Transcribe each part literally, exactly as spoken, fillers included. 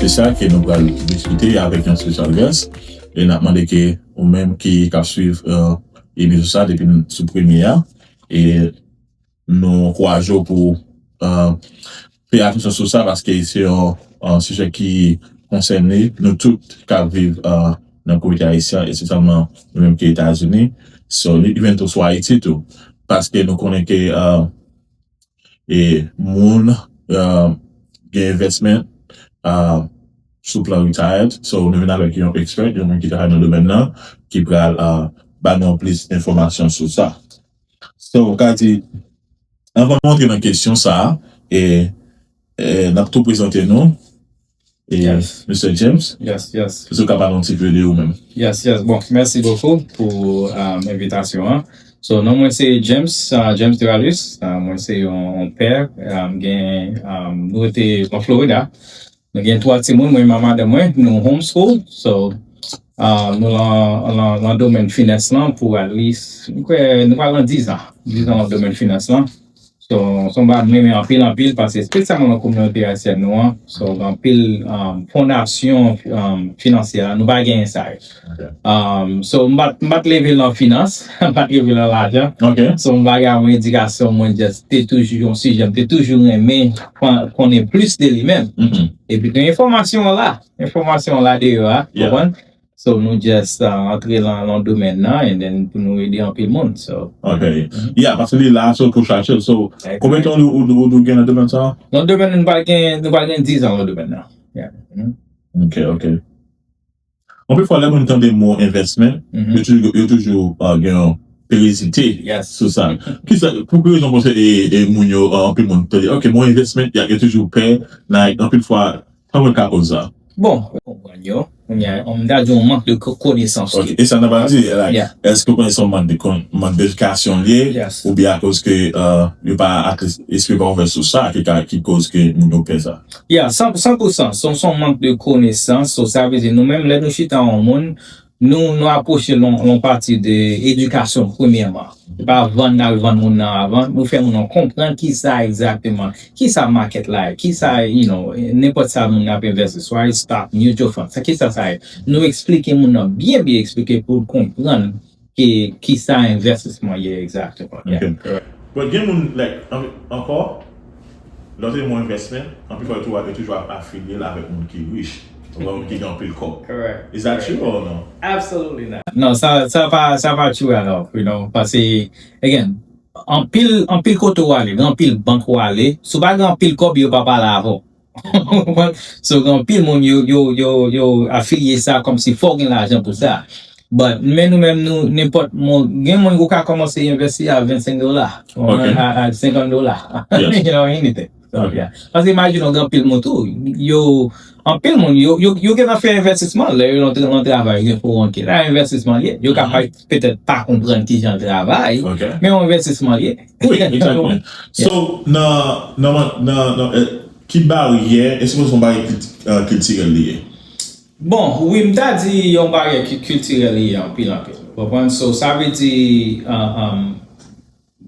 Se sa ke nou pral diskite avèk yon special guest. E n ap mande ke ou menm ki k ap swiv emisyon sa depi sou premye a, e nou ankouraje w pou fè atansyon sou sa, paske se yon sijè ki konsène nou tout k ap viv nan kominote ayisyen, espesyalman nou menm ki Etazini, so, li menm tou sou Ayiti tou, paske nou konnen ke e moun gen investment sou plan retired. So, nou vin avèk yon expert, yon moun ki travay nan domèn nan, ki pral ba nou plis enfòmasyon sou sa. So, Kati, anvan nou antre nan kesyon sa a, e, e n ap tou prezante nou. E, Mister James, Yes, yes. Èske w ka pale yon ti pe de ou menm? Yes, yes. Bon, mèsi bokou pou um, envitasyon an. So, non mwen se James, uh, James Duralus. Uh, mwen se yon, yon pè. Um, gen, um, nou rete an Florida. Nou gen twa timoun, mwen menm ak madanm mwen, nou homeschool. So, uh, nou lan, lan, lan domèn finans lan pou at least, mwen kwè, nou pral lan diz an. Diz an lan domèn finans lan. So, se yon bagay mwen renmen anpil, anpil, paske espesyalman nan kominote ayisyèn nou an, so, gen anpil um, fondasyon um, finansyè, nou pa genyen sa yo. Um, so, m pa t, m pa t leve nan finans, m pa t leve nan lajan. Ok. So, m pa gen yon edikasyon, mwen just, te toujou yon sijè, m te toujou renmen kon- konnen plis de li menm. Mhm. Epi, gen enfòmasyon an la, enfòmasyon an la deyò a, Yeah. konprann? So, nou just uh, antre lan, lan domèn nan, and then pou nou ede anpil moun. So, Ok. Yeah, paske li la, so, pou chache. So, konbyen tan ou, ou, ou, ou gen nan domèn sa? Nan domèn, nou pral gen, nou pral gen diz an nan domèn nan. Yeah. Mhm. Ok, ok. Anpil fwa, lè moun tande mo investment, Mhm. yo toujou, yo toujou uh, gen yon peryozite Yes. sou sa. Kisa, pou ki rezon konsa e, e moun yo, uh, anpil moun tande, ok, mo investment, y a, yo toujou pè, like, anpil fwa, sa mwen ka koz sa. Bon, konprann yo. Kounye a, m ta di yon mank de ko- konesans. Ok, e sa nan pa di, like, Yeah. èske w konnen se yon mank de kon- mank d'edikasyon li ye, Yes. oubyen akoz ke uh, yo pa atis- espri pa ouvè sou sa, ki ka, ki koz ke moun yo pè sa? Yeah, san, san pou san, se se yon mank de konesans, so sa vle di nou menm lè nou chita yon moun, nou, nou apwoche lon, lon pati de edikasyon premyèman. Se pa vann n al vann moun nan avan, nou fè moun nan konprann kisa egzakteman, kisa makèt la ye, kisa, you know, nenpòt sa moun nan ap envèsti, swa stock, mutual fund, sa kisa sa ye. Nou eksplike moun nan byen, byen eksplike pou l konprann ki, kisa envèstisman ye egzakteman. Yeah. Ok. But gen moun, like, an- ankò, lè w te di yon investment, anpil fwa yo toujou, yo toujou ap afilye l avèk moun ki rich, oubyen moun ki gen anpil kòb. Correct. Is that true or no? Absolutely not. Non, sa, sa pa, sa pa true at all, you know, paske, again, anpil, anpil kote w ale, gen anpil bank w ale, si w pa gen anpil kòb, yo pa pale avè w. So, gen anpil moun, yo, yo, yo, yo afilye sa kòmsi fò w gen lajan pou sa. But, men nou menm, nou, nenpòt moun, gen moun ou ka kòmanse envesti a vennsenk dola, Ok. a, a senkant dola. Yes. You know, anything. So, Ok. yeah. Paske imajine w gen anpil moun tou, yo, anpil moun, yo, yo, yo gentan fè envèstisman, lè yo nan, nan travay, yo gen four oh one K. La, envèstisman li ye. Yo ka pa, petèt pa konprann kijan l travay, Ok. men yon envèstisman li ye. Wi, egzakteman. So, nan, nan, nan, nan, eh, ki baryè, èske se yon baryè kilti- eh, kiltirèl li ye? Bon, wi, m ta di yon baryè ki kiltirèl li ye anpil, anpil. Ou konprann? So, sa vle di, um, um,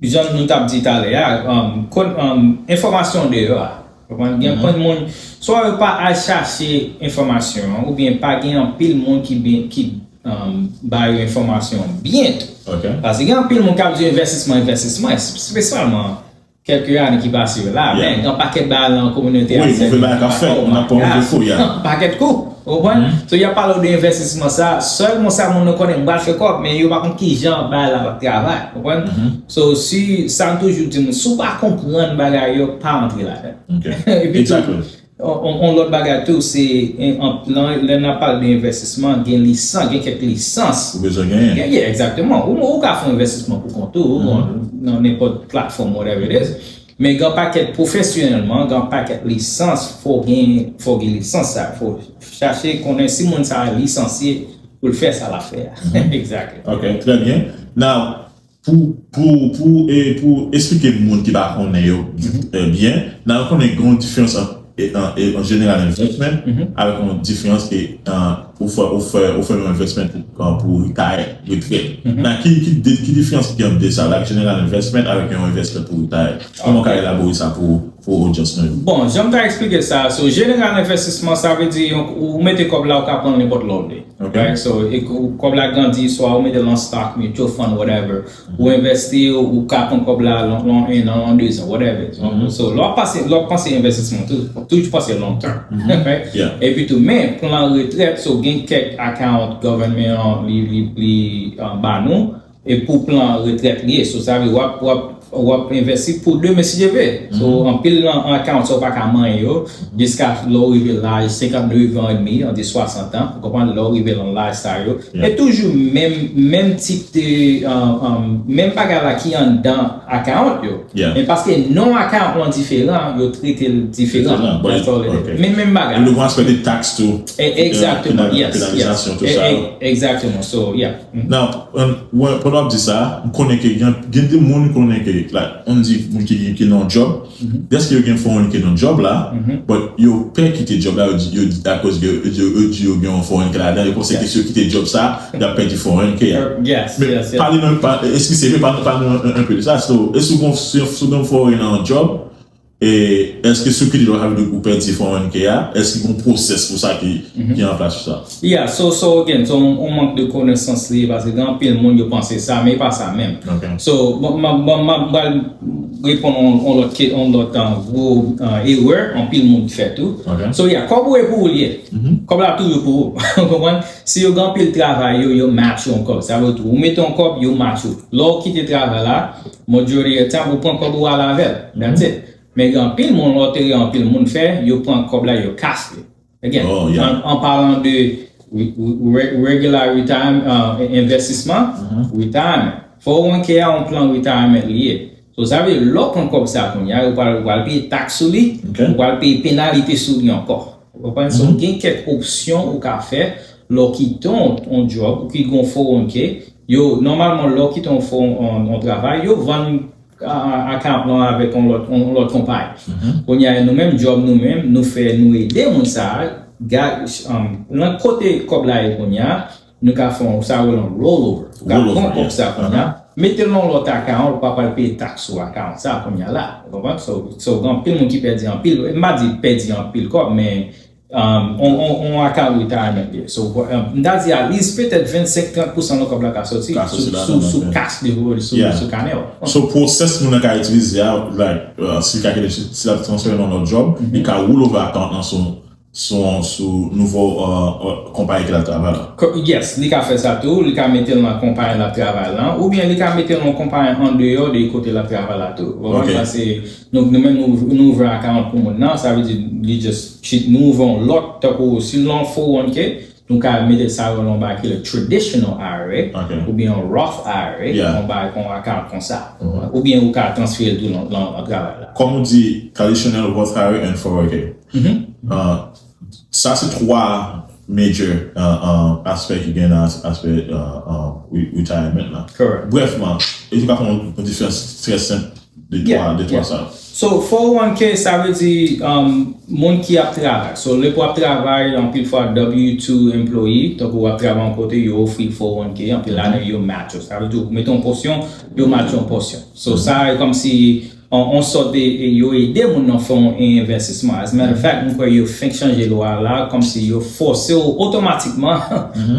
jan nou t ap di talè a, um, kon, um, enfòmasyon deyò a. Ou konprann? Gen anpil moun, swa yo pa al chache enfòmasyon an, oubyen pa gen anpil moun ki, ben, ki um, ba yo enfòmasyon an byen tou. Ok. Paske gen anpil moun k ap di envèstisman, envèstisman, espesyalman kèlke ane ki pase yo la, Yeah. men gen pakèt bagay nan kominote Wi, ayisyèn move bagay k ap fèt, oh nan my pon God. Defo, yeah. Pakèt kou, ou konprann? So, y ap pale w de envèstisman sa, sèlman sa moun nan konnen, m pral fè kòb, men yo pa konn kijan bagay la ap travay, ou konprann? So, si, sa m toujou di moun, si w pa konprann bagay yo, pa antre ladan. Ok. Epi tou, Exactly. on, on, on lòt bagay tou, se, en, an, nan, lè n ap pale de envèstisman, gen lisans, gen kèk lisans. Ou bezwen genyen. Yeah, yeah, egzakteman. Ou, ou ka fè yon envèstisman pou kont ou, ou nan nenpòt platfòm, whatever it is. Men gen pakèt pwofesyonèlman, gen pakèt lisans, fò gen, fò gen lisans sa. Fò chache konnen si moun sa a lisansye pou l fè sa l ap fè a. Exactly. Ok, trè byen. Now, pou, pou, pou, e, pou eksplike moun ki pa konnen yo eh, byen, n a konnen gen yon diferans ant e, an, e, an general investment avèk yon diferans ke an, ou fè, ou fè, ou fè yon investment pou, an, pou retire, retrèt. Nan ki, ki, di- ki diferans ki gen ant de sa, like general investment avèk yon investment pou retire? Kòman w ka elabore sa pou, pou odyans nou yo? Bon, jan m ta eksplike sa, so general investisman, sa vle di yon, ou mete kòb la, ou ka pran nenpòt lè w vle. Ok. Right? So, e, ou- kòb la grandi, swa ou mete l nan stock, mutual fund, whatever. Ou envesti, ou ka pran kòb la lan lan en an, lan dezan, whatever. So, so lè w ap pase, lè w ap panse envestisman, tou- toujou panse long term. Right? Yeah. Epi tou, men plan retrèt, so gen kèk account government an li, li, li uh, ba nou, e pou plan retrèt li ye. So, sa vle w ap, w ap, w ap envesti pou demen si Dye vle. So, anpil nan account sa w pa ka manyen yo, jiska lè w rive laj senkant nèf an edmi, an di swasant an, ou konprann, lè w rive nan laj sa yo. E toujou menm, menm tip de, uh, um, menm bagay la ki anndan account yo. Yeah. Men paske non account lan diferan, yo trete l diferan. Diferan, but That's all it is. Okay. Men menm bagay. Nou gen aspè de tax tou. E- Exactement, Pena- yes, penalizasyon, yes. Tout E- sa. e- Exactement, so, yeah. Mm. Now, um, wè, pandan w ap di sa, m konnen ke gen, gen de moun m konnen ke, like, on di moun ki, ki nan yon job, dèske yo gen four one K nan job la, but yo pè kite job la, yo di, yo di, akoz yo, yo, yo, yo di yo gen yon four one K ladan, yo panse ke si yo kite job sa, y ap pèdi four one K a. Yes, Men yes, yes. Pale nou, pa- eskize, men pale, pale nou un, un peu de sa. So, e si w gon, si, si w gon four one K nan yon job, e èske si w kite job la, sa vle di ou pèdi four one K a? Èske gon pwosès pou sa ki, ki an plas pou sa? Yeah, so, so again, so, on, on mank de konesans li, paske gen anpil moun yo panse sa, men e pa sa menm. Ok. So, bon, m ap- bon, m ap- m pral reponn on, on lòt ke- on lòt an gwo uh, erè, anpil moun fè tou. Ok. So, yeah, kòb ou e pou ou li ye. Kòb la toujou pou ou. Ou konprann? Si yo gen anpil travay, yo, yo match yon kòb. Sa vle di ou mete yon kòb, yo match ou. Lè w kite travay la, majority of the time, ou pran kòb ou al avè l. That's it. Men gen anpil moun, lòteri anpil moun fè, yo pran kòb la, yo kas li. Again, Oh, yeah. an, an palan de re- re- regular retirement, uh, envestisman, retirement. four one K a yon plan retirement li ye. So, sa vle lè w pran kòb sa kounye a, ou pral, ou pral peye taks sou li, Ok. ou pral peye penalite sou li ankò. Ou konprann? So, gen kèk opsyon ou ka fè lè w kite yon, yon job, ou ki gon four one K, yo, nòmalman, lè w kite yon, four- yon, yon travay, yo vann a- a- account lan avèk yon lòt, yon lòt konpayi. Kounye a, nou menm, job nou menm, nou fè, nou ede moun sa a, ga- um, nan kote kòb la ye kounye a, nou ka fè yon, sa yo rele yon rollover. Ou ka Rollover, pran kòb yeah. Sa kounye a, mete l nan lòt account, ou pa pral peye taks sou account sa kounye a la. Ou konprann? So, so gen anpil moun ki pèdi anpil, m pa di pèdi anpil kòb, men um, on, on, on account retirement li ye. So, um, m ta di at least petèt vennsenk trant pousan nan kòb la ka soti Ka soti sou, la, sou, nan sou men. kas li, sou, Yeah. sou kanè w. So, process moun nan ka itilize a, like, uh, si l ka kite, si l ap transfere nan lòt job, li ka rollover account nan sou, sou, sou nouvo uh, uh, konpayi ke l ap travay la. Ko- Yes, li ka fè sa tou, li ka mete l nan konpayi l ap travay lan, oubyen li ka mete l nan konpayi andeyò de kote l ap travay la tou. Ou konprann? Ok. Paske nou, nou menm nou, nou ouvè account pou moun nan, sa vle di li just shit, nou ouvè yon lòt, tankou si l nan four one K, nou ka mete sa yo nan bagay ki le traditional I R A, Ok. oubyen yon Roth I R A, Yeah. yon bagay kon account konsa. Oubyen ou ka transfere l tou nan, nan, nan travay la. Kòm ou di, traditional Roth I R A and four oh one K. Uh, sa se twa major uh, uh, aspè ki gen nan aspè uh, uh, re- retirement la. Correct. Brèfman, e nou ka fè yon diferans trè senp de twa, Yeah, de twa yeah. Sa. So, four oh one K, sa vle di um, moun ki ap travay. So, lè pou ap travay, anpil fwa W two employee, tankou w ap travay yon kote, yo ofri four oh one K, anpil ladan yo match ou. Sa vle di ou mete yon pòsyon, yo match yon pòsyon. So, sa e kòmsi on, on sòt de, e yo ede moun nan fè yon envestisman. As a matter of fact, mwen kwè yo fenk chanje lwa la, kòmsi yo fòse w otomatikman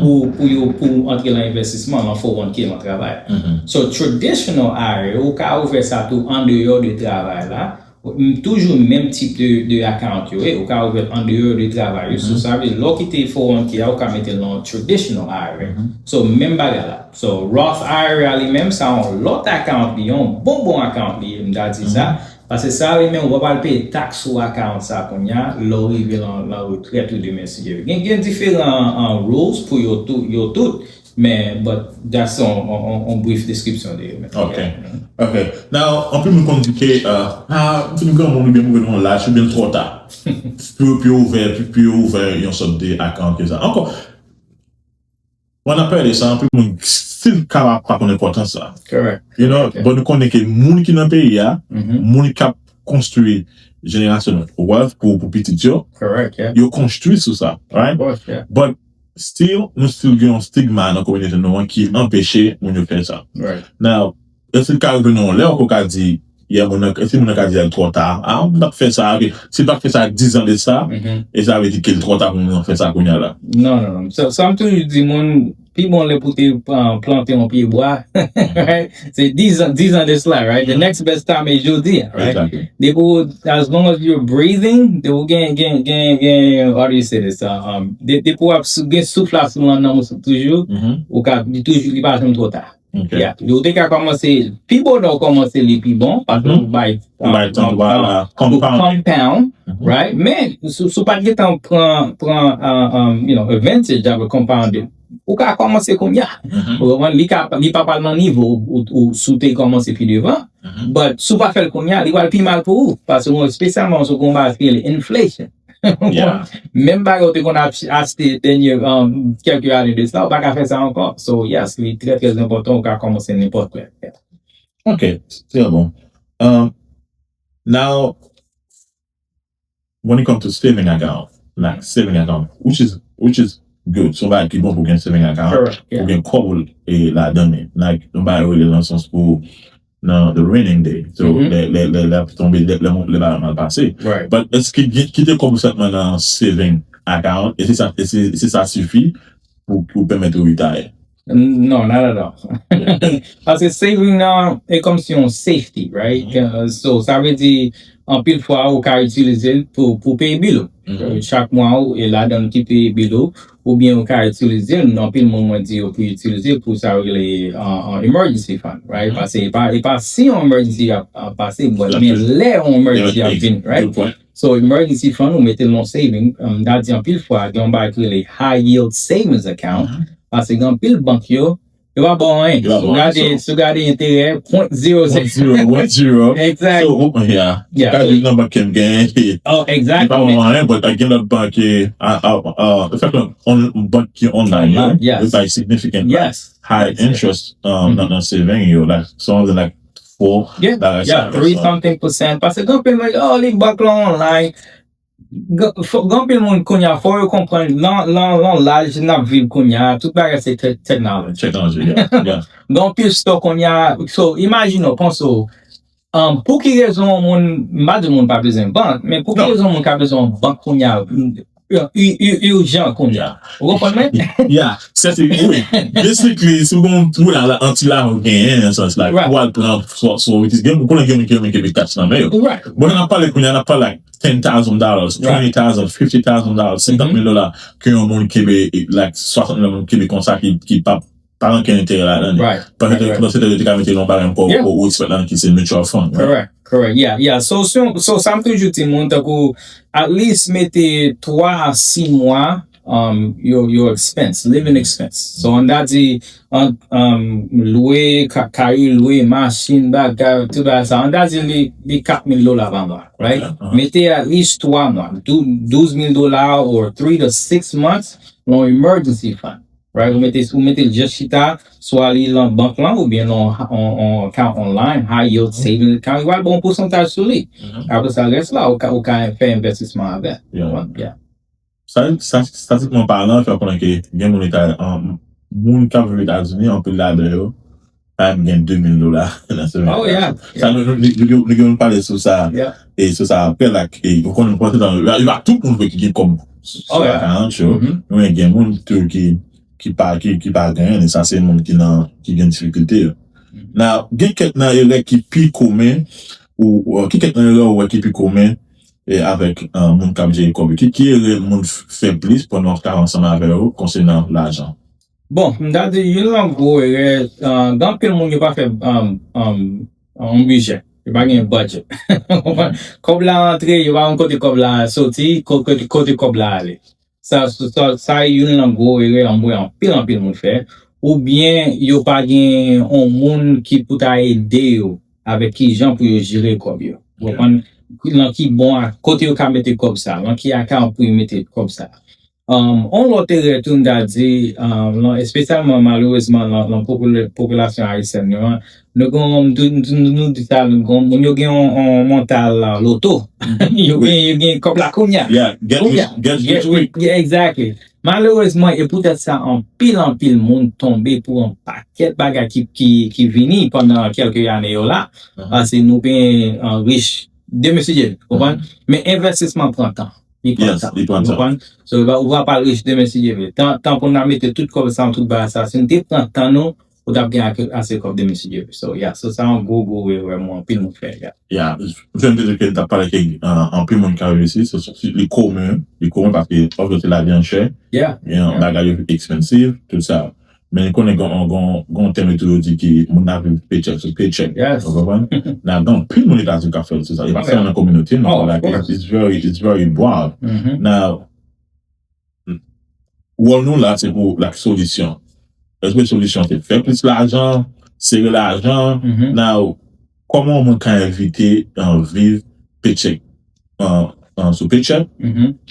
pou, pou yo pou antre nan envestisman, nan four oh one K nan travay. So, traditional I R A, ou ka ouvè sa tou andeyò de travay la, m- toujou menm tip de, de account yo ye, ou ka ouvè andeyò de travay yo. So, sa vle lè w kite four oh one K a, ou ka mete l nan traditional I R A. So, menm bagay la. So, Roth I R A li menm, sa yon lòt account li, yon bon bon account li, m ta di sa. Paske sa li menm, ou pa pral peye taks sou account sa kounye a, lè w rive nan, nan retrèt ou demen si Dye vle. Gen, gen diferan an, rules pou yo tou, yo tout, men, but that's on, on, on, on brief description de yo. Ok. Ok. Now, anpil moun konn di ke, uh, ah, m fin granmoun oubyen m rive nan yon laj, oubyen l twò ta. Pou, pou yo ouvè, pou, pou yo ouvè yon sòt de account ke sa. Ankò, mwen ap pale de sa, anpil moun still ka pa konn enpòtans sa. Correct. You know, Ok. But nou konnen ke moun ki nan peyi a, Mhm. moun k ap konstwi jenerasyon wealth pou, pou pitit yo, Correct, yeah. Yo konstwi sou sa, right? Of course, yeah. But still, nou still gen yon stigma nan kominote nou an ki anpeche moun yo fè sa. Right. Now, èske l ka rive nan yon lè ou ka di, Yeah, moun nan, si moun nan ka di l twò ta, ah, m t ap fè sa, ok. Si l pa t fè sa diz an de sa, e sa vle di ke l twò ta pou moun nan fè sa kounye a la. Non, non, non. So, so m toujou di moun, pi bon lè pou te uh, plante yon pye bwa, right? Se diz an, diz an de sila, right? The next best time is jodi, right? Depi w, as long as you're breathing, depi w gen, gen, gen, gen, how do you say this? Uh, um, depi w ap gen souf la sou nan nan ou toujou, ou ka, li toujou, li pa janm twò ta. Yeah. Ou te ka kòmanse, pi bonè w kòmanse li pi bon, paske ou bay, ou bay tan pou compound, right? Men, si w pa t gentan pran, pran, uh, um, you know, advantage of a compounding, ou ka kòmanse kounye a. Ou konprann? Li ka, li pa pral nan nivo ou, ou, si w te kòmanse pi devan, but si w pa fè l kounye a, li pral pi mal pou ou, paske espesyalman si w gen yon bagay ki rele inflation. Menm bagay ou te konn achte dènye kèlke ane de sa, ou pa ka fè sa ankò. So, yes, li trè, trè enpòtan ou ka kòmanse nenpòt lè. Ok, trè bon. Um, now, when it comes to saving account, like saving account, which is which is good. So, bagay ki bon pou gen saving account, pou gen kòb ou ladan li. Like, yon bagay rele nan sans pou nan the raining day. So, lè lè lè lè ap tonbe, lè lè lè bagay mal pase. But èske kite kòb ou sèlman nan saving account, e se sa, e se, se sa sifi pou, pou pèmèt ou retire? Non, not at all. Paske saving nan e kòmsi yon safety, right? So, sa vle di, anpil fwa, ou ka itilize l pou, pou peye bil ou. Chak mwa, ou e ladan ki peye bil ou, oubyen ou ka itilize l, anpil moun mwen di yo pou itilize pou sa yo rele an emergency fund, right? Paske e pa, e pa si yon emergency ap pase, men lè yon emergency ap vin, right? So, emergency fund, ou mete l nan saving, m ta di anpil fwa, gen yon bagay ki rele high yield savings account, paske gen anpil bank yo, yo pa ba w anyen. Si w gade, si w gade enterè, pwen zewo sèt. Exactly. So, yeah. Ka di nan bank ke m genyen, li pa ba m anyen, but gen lòt bank ki, an fèt, bank ki online yo, yo bay significant high interest nan saving yo, like, some of them, like, four, yeah, three something percent. Paske gen anpil moun, oh, li bank lan online. Gen anpil moun kounye a, fò yo konprann, nan, nan, nan laj n ap viv kounye a, tout bagay se technology. Gen anpil stock kounye a, so, imajine w, panse w, um, pou ki rezon yon moun, m pa di moun pa bezwen bank, men pou ki rezon yon moun ka bezwen yon bank kounye a, urjan kounye a? Ou konprann mwen? Yeah, se, se, wi. Basically, si w gen yon moun la, an ti lajan w genyen, nan sans la, pou al pran, so, gen, ou konnen gen moun ki renmen kenbe cash nan men yo. Bon, n ap pale kounye a, n ap pale, like, ten thousand dollars, twenty thousand, fifty thousand dollars, senkant mil dola, ke yon moun kenbe, like, swasant mil, yon moun kenbe konsa ki, ki pa, pa gen okenn enterè ladan li. Paske, paske yo te ka mete l nan yon bagay ankò, ou, ou expect ladan ki se mutual fund, right? Correct, yeah, yeah. So, so, so sa m toujou di moun, tankou, at least mete twa a sis mwa, um, your, your expense, living expense. So, ann ta di, an, um, lwe, ka, kay lwe, machin, bagay, tout bagay sa. Ann ta di li, li kat mil dola pa mwa, right? Mete at least twa mwa, dou-, douz mil dola or three to six months, nan emergency fund. Right? Ou mete, ou mete l just chita, swa li lan bank lan, oubyen lan on, on account online, high yield savings account, li pral ba w yon pousantaj sou li. Apre sa, rès la, ou ka, ou ka fè envestisman avè l. Yeah. Sa, sa, statistikman palan, fè konnen ke gen moun Eta, um, moun k ap viv Etazini, anpil ladan yo, pa menm gen de mil dola nan semèn. Oh, yeah. Sa, nou, nou, nou, nou, nou pale sou sa. Yeah. E sou sa, apre la, e, ou konnen, pandan, la, la, tout moun vre ki gen kòb sou account yo. Men gen moun tou ki, ki pa, ki, ki pa genyen, e sa se moun ki nan, ki gen difikilte yo. Nan, gen kèk nan erè ki pi komen, ou, ou, ki kèk nan erè ou wè ki pi komen, e avèk, e, moun k ap jere kòb yo? Ki, ki erè moun f-, fè plis pandan w ap travay ansanm avè yo konsènan lajan? Bon, m ta di youn nan gwo erè, e, gen anpil moun yo pa fè, e, e, yon bijè. Yo pa gen budget. Kòb la antre, yo pa konn kote kòb la soti, ko-, kote, kote kòb la ale. Sa, sa, sa youn nan gwo erè m wè anpil, anpil moun fè. Oubyen yo pa gen yon moun ki pou ta ede yo avèk kijan pou yo jere kòb yo. Ou konprann? Nan ki bon a, kote yo ka mete kòb sa, nan ki account pou yo mete kòb sa. Um, on lòt erè tou m ta di, um, nan, espesyalman malerezman nan, nan popila-, popilasyon ayisyèn nou an, nou gen, nou, nou, nou, nou di sa, nou gen, moun yo gen yon, yon mantal, uh, loto. Yo gen, yo gen kòb la kounye a. Yeah, get rich, get rich quick. Yeah, exactly. Malerezman, e poutèt sa, anpil, anpil moun tonbe pou yon pakèt bagay ki, ki, ki vini pandan kèlke ane yo la. Paske nou gen, uh, rich demen si Dye vle, konprann? Men envèstisman pran tan. Li pran tan. Li pran tan. Konprann? So, ou va, ou va pa rich demen si Dye vle. Tan, tan pou n a mete tout kòb sa, tout bagay sa, si n te pran tan nou, ou t ap gen ake-, ase kòb demen si Dye vle. So, yeah, so sa yon gwo, gwo erè mwen, anpil moun fè, yeah. Yeah, m te di ke n t ap pale ke, uh, anpil moun ka reyisi, se, se, li komen, li komen paske, of course, lavi an chè, yeah, bagay yo expensive, tout sa. Men konnen gon, gon, gon tèm tou yo di ki moun ap viv paycheck to paycheck. Yes. Ou konprann? Nan gen anpil moun Etazini k ap fè tout sa. E pa sèlman nan kominote nou, like, it's, it's very, it's very broad. Now, wòl nou la, se pou la solisyon. Èske solisyon se fè plis lajan, sere lajan? Now, kòman yon moun ka evite, uh, viv paycheck, uh, uh, sou paycheck?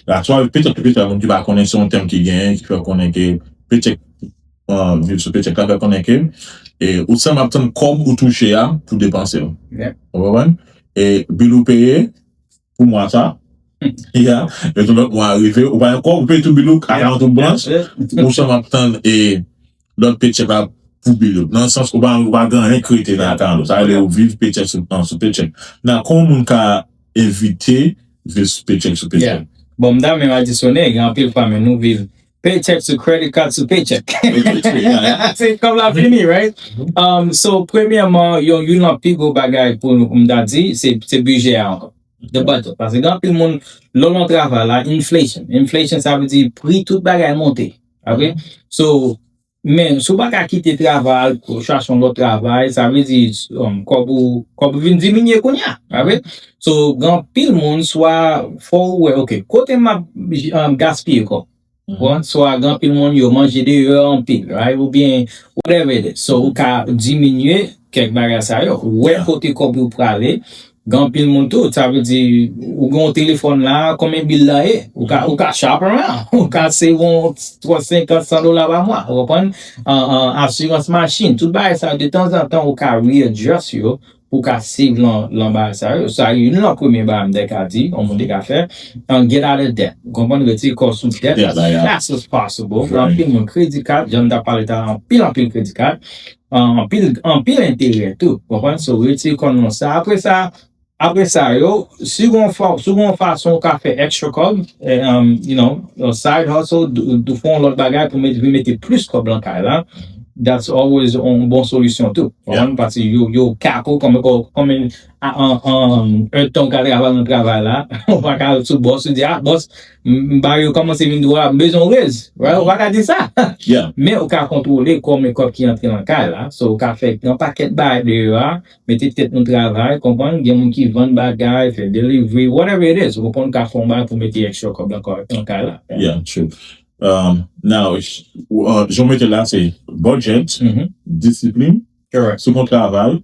La, swa paycheck to paycheck, moun ki pa konnen, se yon tèm ki genyen, ki fè konnen ke paycheck, uh, viv sou paycheck la fè konnen ke, e, ou sèlman ap tann kòb ou touche a pou depanse l. Ou konprann? E bil ou peye, pou mwa sa. Yeah. Epi lòt mwa rive, ou pa ankò, ou peye tout bil ou, akan tout branch, ou sèlman ap tann e lòt paycheck la pou bil ou. Nan sans, ou pa, ou pa gen anyen k rete nan akan ou. Sa vle ou viv paycheck sou, sou paycheck. Nan, kòman moun ka evite viv paycheck sou paycheck? Bon, m ta menm adisyone, gen anpil fwa, men nou viv paycheck sou credit card sou paycheck. Se kòb la fini, right? Um, so, premyèman, yon, youn nan pi gwo bagay pou nou, m ta di, se, se bidjè a ankò. The budget. Paske gen anpil moun, lè w nan travay la, inflation. Inflation, sa vle di pri tout bagay monte. Ok? So, men, si w pa ka kite travay al chache yon lòt travay, sa vle di, um, kòb ou, kòb ou vin diminye kounye a. Ok? So, gen anpil moun, swa fò ou wè, ok, kote m ap, um, gaspiye kòb? Bon, swa gen anpil moun yo manje deyò anpil, right? Oubyen whatever it is. So, ou ka diminye kèk bagay sa yo. Ou wè kote kòb yo prale. Gen anpil moun tou, sa vle di, ou gen yon telefòn la, konbyen bil la ye? Ou ka, ou ka shop around. Ou ka save yon twa, senkant, san dola pa mwa. Ou konprann? An, an, asirans machin, tout bagay sa yo, de tanzantan, ou ka readjust yo pou ka save lan, lan bagay sa yo. Sa youn lan premye bagay m te ka di, yon moun te ka fè, and get out of debt. Ou konprann, retire kò w sou dèt as fast as possible. Gen anpil moun kredi kat, jan m t ap pale talè, anpil, anpil kredi kat, an, anpil, anpil enterè tou. Ou konprann? So, retire kò w nan sa. Apre sa, apre sa, yo, si gon fa-, si gon fason ou ka fè extra kòb, eh, um, you know, yon side hustle, d-, d-, fè yon lòt bagay pou mete, vin mete plis kòb lan kay la, that's always yon bon solisyon tou. Ou konprann? Paske yo, yo kap ou kòm, kòm, kòm an, an, an, an tan ou ka travay nan travay la, ou pa ka al sou bòs, ou di, "Ah, bòs, m, m ba yo kòmanse vin dwòl, m bezwen yon raise." Right? Ou pa ka di sa. Men ou ka kontwole kòm e kòb ki antre nan kay la. So, ou ka fè yon pakèt bagay deyò a, mete tèt nou travay, konprann? Gen moun ki vann bagay, fè delivery, whatever it is. Ou konprann, ou ka fè yon bagay pou mete extra kòb nan kò-, nan kay la. Yeah, true. Um, now, j-, uh, jan w mete la, se budget, disiplin. Si w gon travay,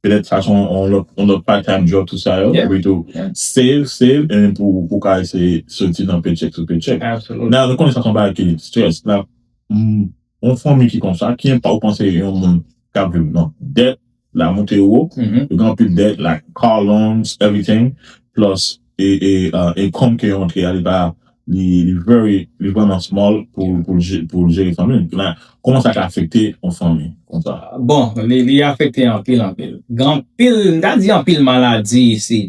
petèt sa se yon, yon lòt, yon lòt part-time job, tout sa yo. Epi tou, save, save, and pou, pou ka eseye soti nan paycheck to paycheck. Now, nou konnen sa se yon bagay ki stress. Now, mm, yon fanmi ki konsa, ki enpak ou panse yon moun k ap viv nan dèt, la monte wo, yo gen anpil dèt, like car loans, everything, plus, e, e, uh, income ke yo antre a, li pa, li, li very, li vrèman small pou, pou l je-, pou l jere fanmi l. Now, kòman sa ka afekte yon fanmi konsa? Bon, li, li afekte anpil, anpil. Gen anpil, m ta di anpil maladi isi.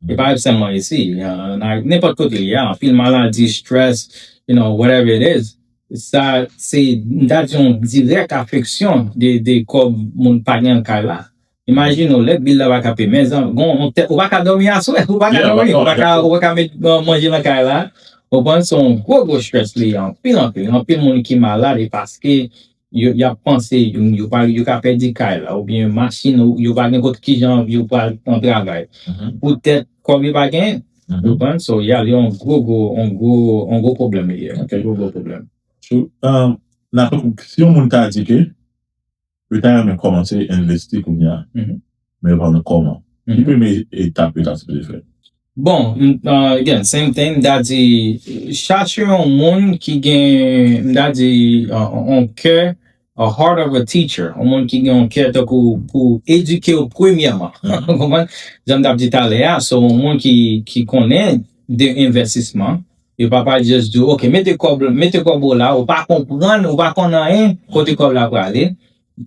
E pa sèlman isi, nan, nan nenpòt kote li ye, anpil maladi, stress, you know, whatever it is. Sa, se, m ta di yon dirèk afeksyon de, de kòb moun pa gen nan kay la. Imajine w, lè bil la pa ka peye, men zan-, gon, yon tèt, ou pa ka dòmi aswè, ou pa ka dòmi, ou pa ka, ou pa ka met, uh, manje nan kay la. Ou konprann, se yon gwo, gwo stress li ye, anpil, anpil, anpil moun ki malad, e paske yo, y ap panse, yo, yo pa, yo ka pèdi kay la, oubyen machin, ou yo pa gen kot kijan yo pral nan travay. Poutèt kòb yo pa genyen, ou konprann? So, yeah, li yon gwo, gwo, yon gwo, yon gwo pwoblèm li ye. Gwo, gwo pwoblèm. True. Um, nan, si yon moun ta di ke yo ta renmen kòmanse envesti kounye a, men yo pa konn kòman. Ki premye etap yo ta sipoze fè? Bon, m, uh, again, same thing, m ta di, chache yon moun ki gen, m ta di, uh, yon kè, a heart of a teacher, yon moun ki gen yon kè tankou pou edike w premyèman. Ou konprann? Jan m t ap di talè a, so yon moun ki, ki konnen de envestisman, Yo pa pral just di w, ok, mete kòb, mete kòb ou la, ou pa konprann, ou pa konn anyen, kote kòb la prale.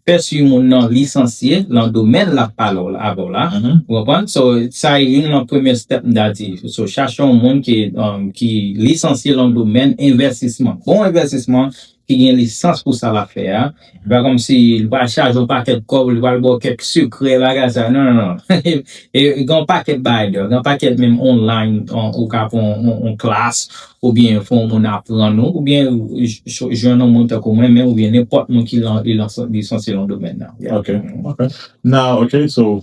Fè si moun nan lisansye nan domèn l ap pale w la, avè w la. Ou konprann? So, sa e youn nan premye step m ta di. So, chache yon moun ki, um, ki lisansye nan domèn envèstisman. Bon envèstisman, ki gen lisans pou sa l ap fè a. E pa kòmsi li pral chaje yon pakèt kòb, li pral ba w kèk sekrè, bagay sa. Non, non, non. E, e gen yon pakèt bagay deyò, gen yon pakèt menm online, on, ou ka pran yon, yon, yon klas, oubyen fè yon moun aprann ou, oubyen j-, j-, jwenn yon moun tankou mwen menm, oubyen nenpòt moun ki lan, li lan, li sanse lan domèn nan. Yeah. Ok, ok. Now, ok, so,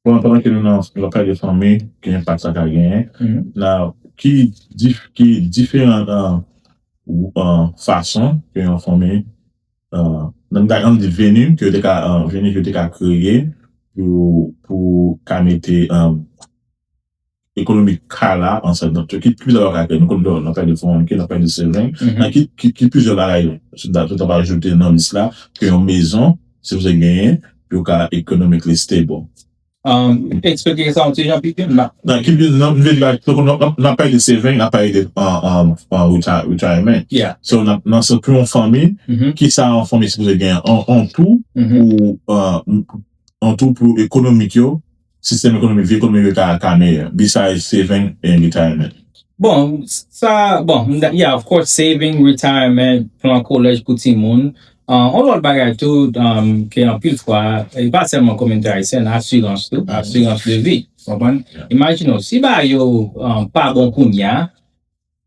pandan, pandan ke nou nan, nan pale de fanmi, ki enpak sa ka genyen, Mhm. now, ki, dif, ki diferan uh, uh, fason ke yon fanmi, uh, nan, nan, ann di veni, ke yo te ka, uh, veni, ke yo te ka kreye pou, pou ka mete, uh, ekonomi ka la ansanm. Donk, ki, ki plizyè bagay ke nou konn, nan pale de four oh one k, nan pale de saving, Mhm. nan ki, ki, ki plizyè bagay, sou ta, sou ta pa ajoute nan lis la, ke yon mezon, si w genyen, pou yo ka economically stable. Um, eksplike sa yon ti jan pi pi. Nan ki, nan, nan, nan, nan pale de saving, nan pale de, uh, um, uh, retire, retirement. Yeah. So, nan, nan se pou yon fanmi, Mhm. ki sa yon fanmi sipoze gen an, an tou, Mhm. pou, uh, an tou pou ekonomik yo, sistèm ekonomik, vi ekonomik yo ka, ka meyè, besides saving and retirement. Bon, sa, bon, yeah, of course, saving, retirement, plan kolèj pou timoun. Uh, yon lòt bagay tou, um, ke anpil fwa, e pa sèlman kominote ayisyèn, asirans tou, asirans de vi. Konprann? Yeah. Imajine w, si bagay yo, um, pa bon kounye a,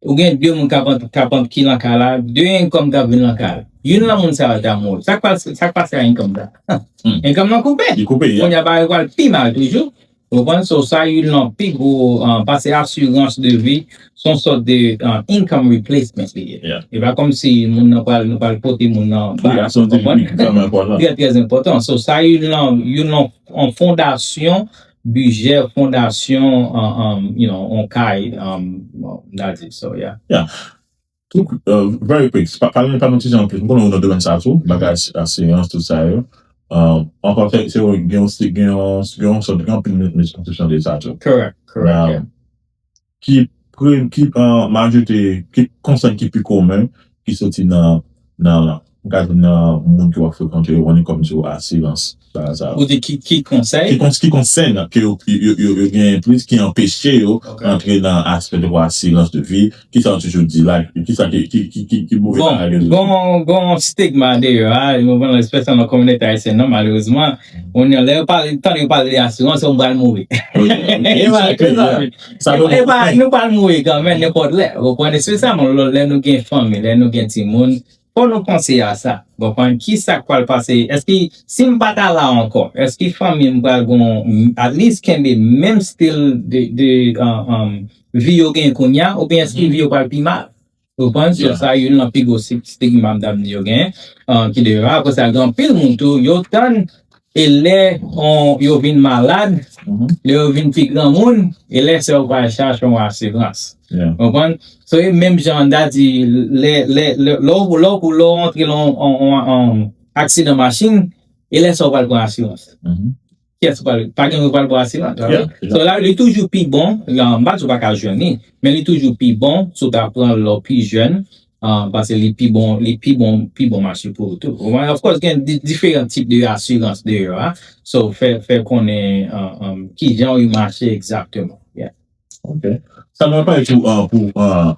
ou gen de moun k ap ant-, k ap ant-, ki nan kay la, de income k ap vin nan kay la. Youn nan moun sa yo ta mouri. Sa k pase, sa k pase a income sa? Hmm. Income nan koupe. Li koupe, yeah. Kounye a bagay yo pral pi mal toujou. Ou konprann? So, sa youn nan pi gwo, uh, paske asirans de vi, se yon sòt de, uh, income replacement li ye. Yeah. E pa kòmsi moun nan pral, nou pral pote moun nan Wi, asirans de vi, konprann? Trè, trè enpòtan. Trè, trè enpòtan. So, sa youn nan, youn nan, yon fondasyon bidjè, fondasyon, uh, um, you know, yon kay, um, m ta di, so, yeah. Tou, uh, very quick, pa, pale, pale nou ti jan anplis. M konnen ou nan domèn sa tou, bagay as-, asirans, tout sa yo. Uh, ankò, se, se gen yon, gen yon, gen yon sòt, gen anpil miskonsepsyon de sa tou. Correct, correct, Now, yeah. Ki, pre, ki, uh, majorite, ki konsèy ki pi komen, ki soti nan, nan, m ka di nan moun ke w ap frekante yo, wè kòm di asirans, bagay sa yo. Ou di ki, ki konsèy? Ki kons-, ki konsèy ke yo, yo, yo, yo genyen plis, ki anpeche yo Ok. antre nan aspè de asirans de vi, ki sa yo toujou di la, ki sa ki, ki, ki, ki, ki move Bon, bagay yo di. Bon, bon stigma deyò a, nou konn espesyalman nan kominote ayisyèn nan, malerezman, moun yo, lè yo pale, tande yo pale de asirans, yo pral mouri. Wi, E pa, exactly, yeah. Sa yo e pa, nou pral mouri kanmenm, nenpòt lè. Ou konprann? Espesyalman lè, lè nou gen fanmi, lè nou gen timoun, fò nou panse a sa. Ou konprann? Ki sa k pral pase? Èske si m pa ta la ankò, èske fanmi m pral gon, at least kenbe menm stil de, de, um, um, vi yo gen kounye a, oubyen èske vi yo pral pi mal? Ou konprann? So, Yeah. Sa youn nan pi gwo sti-, stigma m t ap di yo gen, uh, ki deyò. Apre sa, gen anpil moun tou, yo tann, e lè on, yo vin malad, Mhm. lè yo vin pi granmoun, e lè sa yo pral chache yon asirans. Yeah. Ou konprann? So, e menm jan an ta di, lè, lè, lè, lè w, lè w, lè w antre nan yon, yon, yon, yon aksidan machin, e lè sa w pral pran asirans. Mhm. Kiyès ou pral, pa gen moun pral pran asirans. Yeah, yeah. So la, li toujou pi bon, la, m pa di w pa ka jwenn li, men li toujou pi bon, si w ta pran l lè w pi jèn, ah, paske li pi bon, li pi bon, pi bon mache pou ou tou. Ou konprann? Of course, gen di-, diferan tip de asirans deyò a. So, fè, fè konnen, ah, ah, ki jan li mache egzakteman. Yeah. Ok. Sa nou pale tou, ah, pou, ah,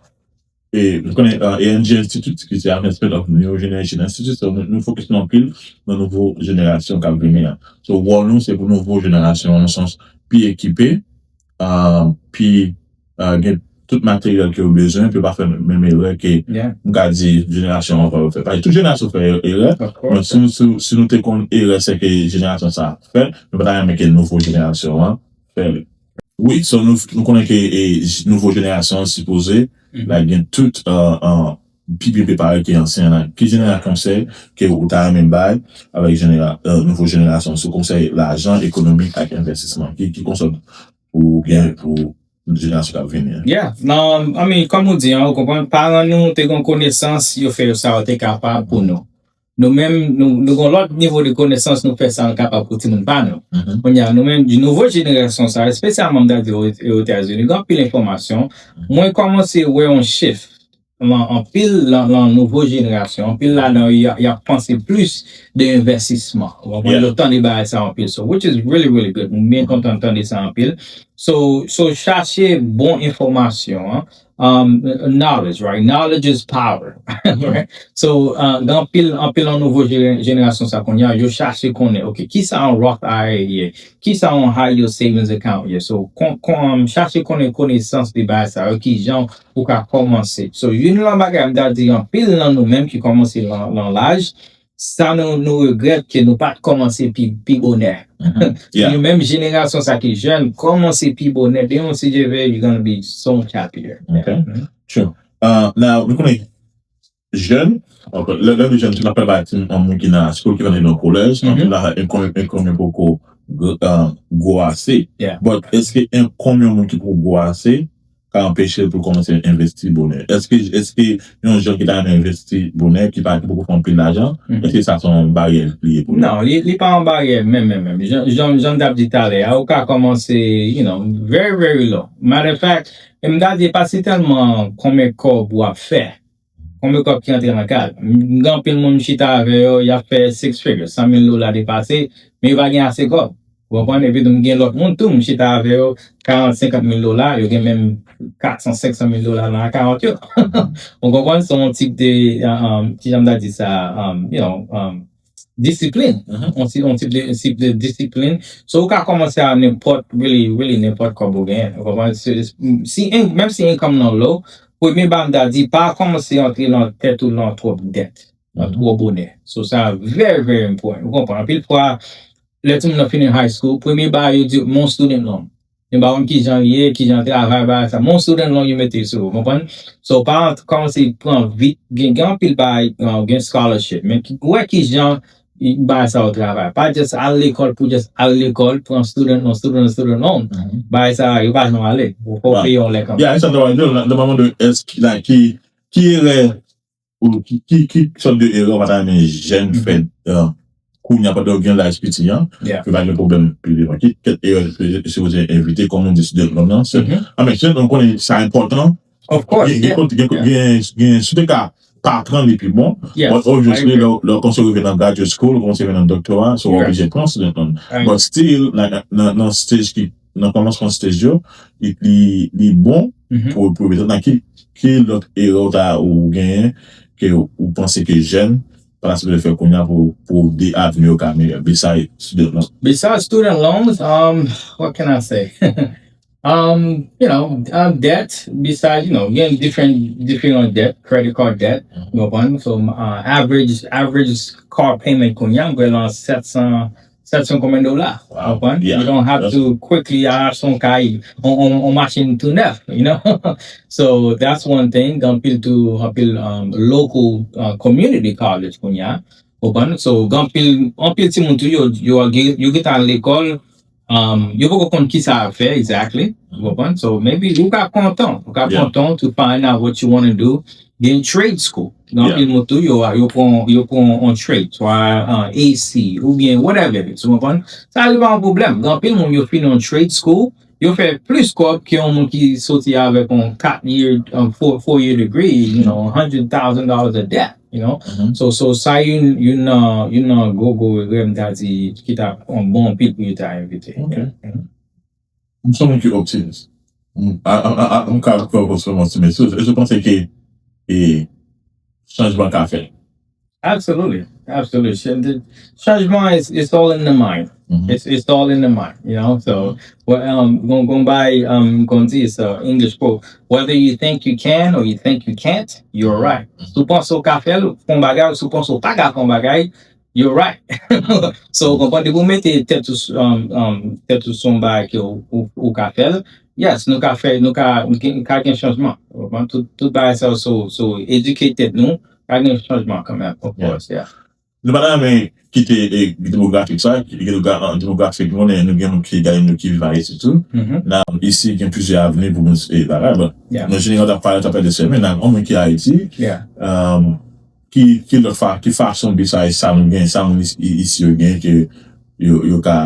e, nou konnen, ah, A N G Institute, ki se Advancement of New Generation Institute, so nou, nou fokis nou anpil nan nouvo jenerasyon k ap vini an. So, wòl nou, se pou nouvo jenerasyon an, nan sans pi ekipe, ah, pi, ah, gen tout materyèl ke yo bezwen, pou yo pa fè menm erè ke Yeah. m ka di jenerasyon anvan yo fè. Paske tout jenerasyon fè erè, Of course. men si, si, si nou te konn erè se ke jenerasyon sa a fè, nou pa ta renmen ke nouvo jenerasyon an fè li. Wi, so nou, nou konnen ke, e, j-, nouvo jenerasyon an sipoze, Mhm. like, gen tout, uh, uh, pi byen prepare ke ansyen an. Ki jan de konsèy ke ou ta renmen bay avèk jenera-, uh, nouvo jenerasyon sou konsèy lajan, ekonomik ak envestisman? Ki, ki konsèy ou gen pou jenerasyon k ap vini an? Yeah, nan, I mean, kòm ou di an, ou konprann, paran nou te gen konesans, yo fè yo sa yo te kapab pou nou. Nou menm, nou, nou gen lòt nivo de konesans, nou fè sa nou kapab pou timoun pa nou. Kounye a, nou menm, di nouvo jenerasyon sa, espesyalman m ta di Ozetazini, gen anpil enfòmasyon. Mwen kòmanse wè yon shift lan anpil lan, lan nouvo jenerasyon. Anpil ladan yo, y a, y ap panse plis de envestisman. Ou konprann? Yo tande bagay sa anpil. So, which is really, really good. Mwen byen kontan tande sa anpil. So, so chache bon enfòmasyon, an. Um, knowledge, right? Knowledge is power, right? So, uh, gen anpil, anpil nan nouvo jere- jenerasyon sa kounye a, yo chache konnen, ok, kisa yon Roth I R A ye? Kisa yon high yield savings account ye? So, kon, kon, um, chache konnen konesans de bagay sa yo, kijan ou ka kòmanse. So, youn nan bagay m ta di anpil nan nou menm ki kòmanse lan, lan laj, sa nou, nou regrèt ke nou pa t kòmanse pi, pi bonè. Yon menm jenerasyon sa ki jèn, kòmanse pi bonè. Demen, si Dye vle, you're gonna be so much happier. Ok. True. Uh, now, nou konnen jèn, lè lè nou jèn, nou ap pale ba ti yon moun ki nan school, ki nan kolèj, anpil la, enkonm enkonm yo poko gwo ase. But èske enkonm yon moun ki poko gwo ase ka anpeche l pou l kòmanse envesti bonè? Èske èske yon jèn ki ta renmen envesti bonè, ki pa ki poko fè anpil lajan, èske sa se yon baryè li ye pou li? Non, li, li pa yon baryè menm, menm, menm. Jan, jan, jan m t ap di talè a, ou ka kòmanse, you know, very, very low. Matter of fact, e m ta di, pa se tèlman konbyen kòb w ap fè, konbyen kòb ki antre nan kay. Gen anpil moun m chita avè yo, y ap fè six figures, san mil dola depase, men yo pa gen ase kòb. Ou konprann? Epi tou, m gen lòt moun tou, m chita avè yo, karant, senkant mil dola, yo gen menm kat san, senk san mil dola nan akawont yo. Ou konprann? Se yon tip de, um, kijan m ta di sa, um, you know, um, disiplin. Yon ti- yon tip de, tip de disiplin. So, ou ka kòmanse a nenpòt, really, really, nenpòt kòb ou genyen. Ou konprann? Si, si, si, menm si income nan low, premye bagay m ta di, pa kòmanse antre nan tèt ou nan twòp dèt. Nan twò bonè. So, sa very, very important. Ou konprann? Anpil fwa, lè timoun nan fini high school, premye bagay yo di, "Mon student loan." Yo pa konn kijan l ye, kijan travay, bagay sa. Mon student loan yo mete sou ou, konprann? So, pa kòmanse pran vit, gen, gen anpil bagay, uh, gen scholarship, men ki, wè kijan bagay sa yo travay. Pa just al lekòl pou just al lekòl, pran student loan, student loan, student loan. Bagay sa yo pa janm ale. Ou fò peye yon lè kanmenm. Yeah, it's not the right deal. Nan moman de, èske, like, ki, ki erè ou ki, ki, ki sòt de erè w pa ta renmen jèn fè, uh, kounye a pandan yo gen laj piti an, pou pa gen pwoblèm pi devan? Ki kèk erè yo sipoze evite, kòm nou di, student loan nan? Se, I mean, jèn, nou konnen sa enpòtan. Of course, yeah. Gen, gen, gen, gen, si w te ka pa pran li pi bon. But obviously, lè, lè w kòmanse rive nan graduate school, ou kòmanse rive nan doctorat, so w oblije pran student loan. But still, like, nan, nan stage ki, nan kòmansman stage yo, li, li, li bon pou, pou evite. Nan ki, ki lòt erè w ta ou genyen ke ou panse ke jèn pa ta sipoze fè kounye a pou, pou de avni yo ka meyè, besides student loan? Besides student loans, um, what can I say? Um, you know, uh, debt, besides, you know, gen different, diferan debt, credit card debt, ou konprann? So, uh, average, average car payment kounye a, m kwè lan sèt san, sèt san konbyen dola, ou konprann? You don't have to quickly achte yon kay, yon, yon, yon machin tou nèf, you know? So, that's one thing. Gen anpil tou, anpil, um, local, uh, community college kounye a, ou konprann? So, gen anpil, anpil timoun tou, yo, yo, yo gentan al lekòl, Um, yo poko konn kisa y ap fè exactly, ou konprann? So, maybe ou ka pran tan, ou ka pran tan to find out what you wanna do. Gen trade school. Gen anpil moun tou, yo, yo pran, yo pran yon trade, swa, uh, A C, oubyen whatever it is, ou konprann? Sa li pa yon pwoblèm. Gen anpil moun, yo fini yon trade school, yo fè plis kòb ke yon moun ki soti avèk yon kat year, um, four, four year degree, you know, hundred thousand dollars of debt. You know? So, so sa youn, youn nan, youn nan gwo, gwo regrè m ta di ki ta bon anpil pou yo ta evite. M se yon moun ki optimis. M ka fè w konsèman ti mesye. Èske w panse ke, e, chanjman ka fèt? Absolutely. Absolutely. Chanjman is, it's all in the mind. It's, it's all in the mind, you know? So, well, um, gon, gon bay, um, gon di, it's a English quote. Whether you think you can or you think you can't, you're right. Si w panse w ka fè l, fè yon bagay, si w panse w pa ka fè yon bagay, you're right. So, ou konprann, depi w mete tèt ou, um, um, tèt ou sou yon bagay ke ou, ou, ou ka fè l, yes, nou ka fè, nou ka, nou ka gen chanjman. Ou konprann, tout, tout bagay sa yo, so, so, edike tèt nou, ka gen chanjman kanmenm, of course, yeah. Nou pa ta renmen kite, e, demografik sa, ki, ki demogra- demografik nou, nou gen moun ki gade nou ki viv Ayiti tou. Nan, isi, gen plizyè avni pou moun, e, bagay, but, nan jeneral, t ap pale, t ap pale de sèmen, nan, yon moun ki Ayiti, um, ki, ki lòt fa, ki fason biznis sa nou gen, sa moun isi, isi yo gen, ke yo, yo ka,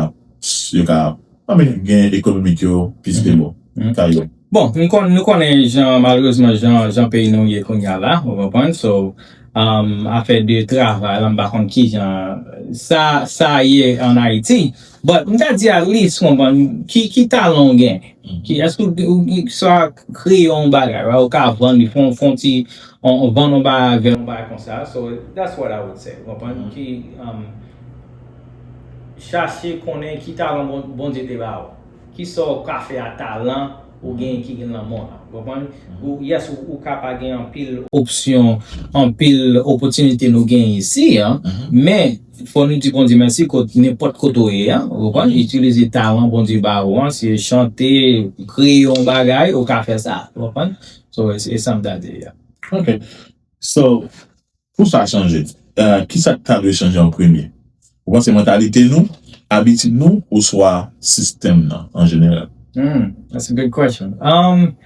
yo ka, I mean, gen ekonomik yo, pi stable, kay yo. Bon, nou konn, nou konnen jan, malerezman, jan, jan peyi nou ye kounye a la, ou konprann? So, um, afè de travay la, m pa konn ki jan sa, sa ye an Ayiti. But, m ta di at least, konprann, ki, ki talan w gen? Ki, èske ou, ou, ou sa kreye yon bagay, right? Ou ka vann li, fon, fon ti, on, on vann yon bagay, yon bagay konsa. So, that's what I would say. Ou konprann? Ki, um, chache konnen ki talan Bon-, Bondye te ba ou. Ki sa w ka fè a talan ou gen ki gen nan men w la. Ou konprann? Ou, yes, ou, ou ka pa gen anpil opsyon, anpil opòtinite nou gen isi an, men fò nou di Bondye mèsi kot, nenpòt kote w ye an, ou konprann? Itilize talan Bondye ba ou an, si se chante, kreye yon bagay, ou ka fè sa, ou konprann? So, e, e sa m ta di, yeah. Ok. So, pou sa chanje, eh, ki sa k ta dwe chanje an premye? Ou panse mantalite nou, abitid nou, oswa sistèm nan, an jeneral? Hmm, that's a good question. Um,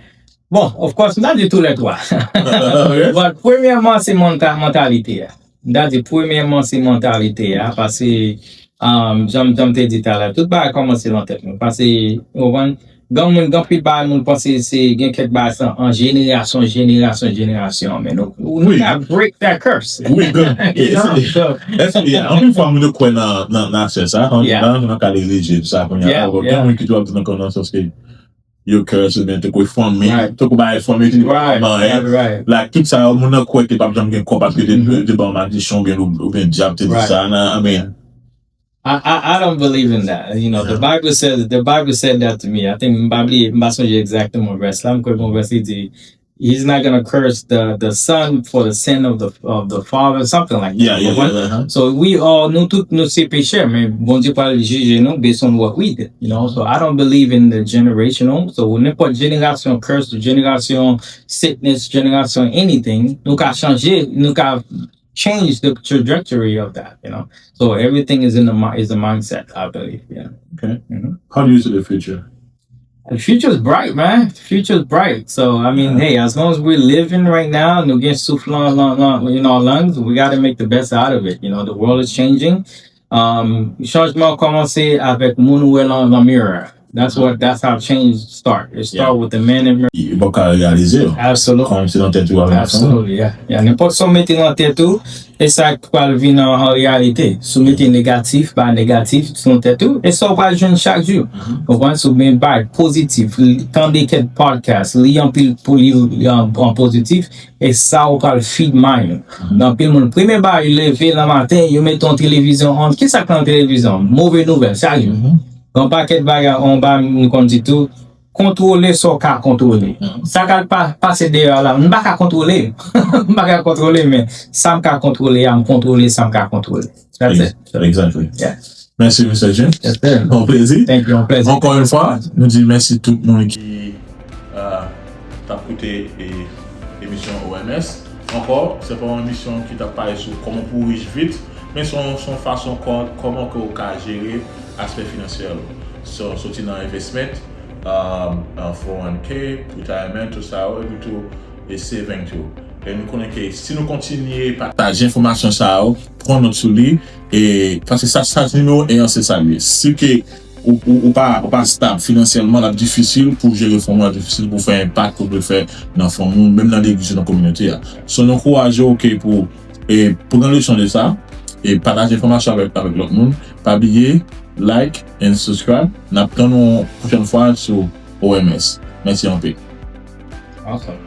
bon, of course, m ta di tou lè twa. Ok. But, premyèman, se manta-, mantalite a. M ta di, premyèman, se mantalite a, paske, um, jan, jan m te di talè, tout bagay kòmanse nan tèt nou. Paske, ou konprann, gen moun, gen anpil bagay moun panse se gen kèk bagay sa an jenerasyon, jenerasyon, jenerasyon. Men nou, nou ka break that curse. Wi, good. Èske, anpil fwa, moun yo kwè nan, nan, nan afè sa, nan, nan, nan ka relijye, tout sa, kounye a, gen moun ki twò nan, nan sans ke yo curse, oubyen te kwè fanmi, te kwè bagay fanmi, te kwè manyen. Like, tout sa, moun nan kwè ke pa janm gen kòb, paske te, te ban madichon, oubyen, oubyen dyab te di sa, nan, I mean, I, I, I don't believe in that. You know, the Bible says, the Bible said that to me. I think, m pa bliye, m pa sonje egzakteman vès la, m kwè gon vès li di, "He's not gonna curse the, the son for the sin of the, of the father," something like that. Yeah, yeah, yeah, uh-huh. So we all, nou tout, nou se pechè, men Bondye pral jije nou based on what we did, you know? So I don't believe in the generational. So nenpòt jenerasyon curse, jenerasyon sickness, jenerasyon anything, nou ka chanje, nou ka change the trajectory of that, you know. So everything is in the mi-, is a mindset, I believe. Yeah. Okay. Mm-hmm. How do you see the future? The future is bright, man. The future is bright. So I mean, hey, as long as we're living right now, nou gen souf lan, lan, lan, in our lungs, we got to make the best out of it. You know, the world is changing. Um, chanjman kòmanse avèk moun ou wè lan, lan mirror. That's what, that's how change start. It start with the man in mirror. Yo pa ka reyalize yo. Absolutely. Kòm se nan tèt ou avèk sa. Absolutely, yeah. Yeah, nenpòt sa w mete nan tèt ou, e sa k pral vin an, an reyalite. Si w mete negatif, ba negatif, se nan tèt ou, e sa w pral jwenn chak jou. Ou konprann? Si w gen bay pozitif, li, tande kèk podcast, li anpil pou li, li an, an pozitif, e sa w pral feed mind ou. Gen anpil moun, premye bagay, yo leve nan maten, yo mete yon televizyon on. Kisa k nan televizyon? Move nouvèl, chak jou. Gen yon pakèt bagay anba, m konn di tou, kontwole sa w ka kontwole. Sa k al pa, pase deyò a la, m pa ka kontwole. M pa ka kontwole, men sa m ka kontwole a, m kontwole sa m ka kontwole. That's it. Exactly. Yeah. Mèsi, Mister James. Yes, sir. Yon plezi. Thank you, yon plezi. Ankò yon fwa, nou di mèsi tout moun ki, euh, t ap koute, e, emisyon O M S. Ankò, se pa yon emisyon ki t ap pale sou kòman pou w rich vit, men se yon, se yon fason kò-, kòman ke w ka jere aspè finansyè w. So, soti nan investment, um, uh, four oh one K, retirement, tout sa yo, epi tou, e saving tou. E nou konnen ke si nou kontinye pataje enfòmasyon sa yo, pran nòt sou li, e paske sa, sa nimewo en an, se sa l ye. Si ke ou, ou, ou pa, ou pa stab finansyèlman, l ap difisil pou jere fanmi w, l ap difisil pou fè enpak ke w vle fè nan fanmi w, menm nan legliz ou nan kominote a. So, nou ankouraje w, ke pou, e, pran leson de sa, e pataje enfòmasyon avèk, avèk lòt moun. Pa bliye, like and subscribe. N ap tann nou pwochèn fwa sou O M S. Mèsi anpil. Awesome.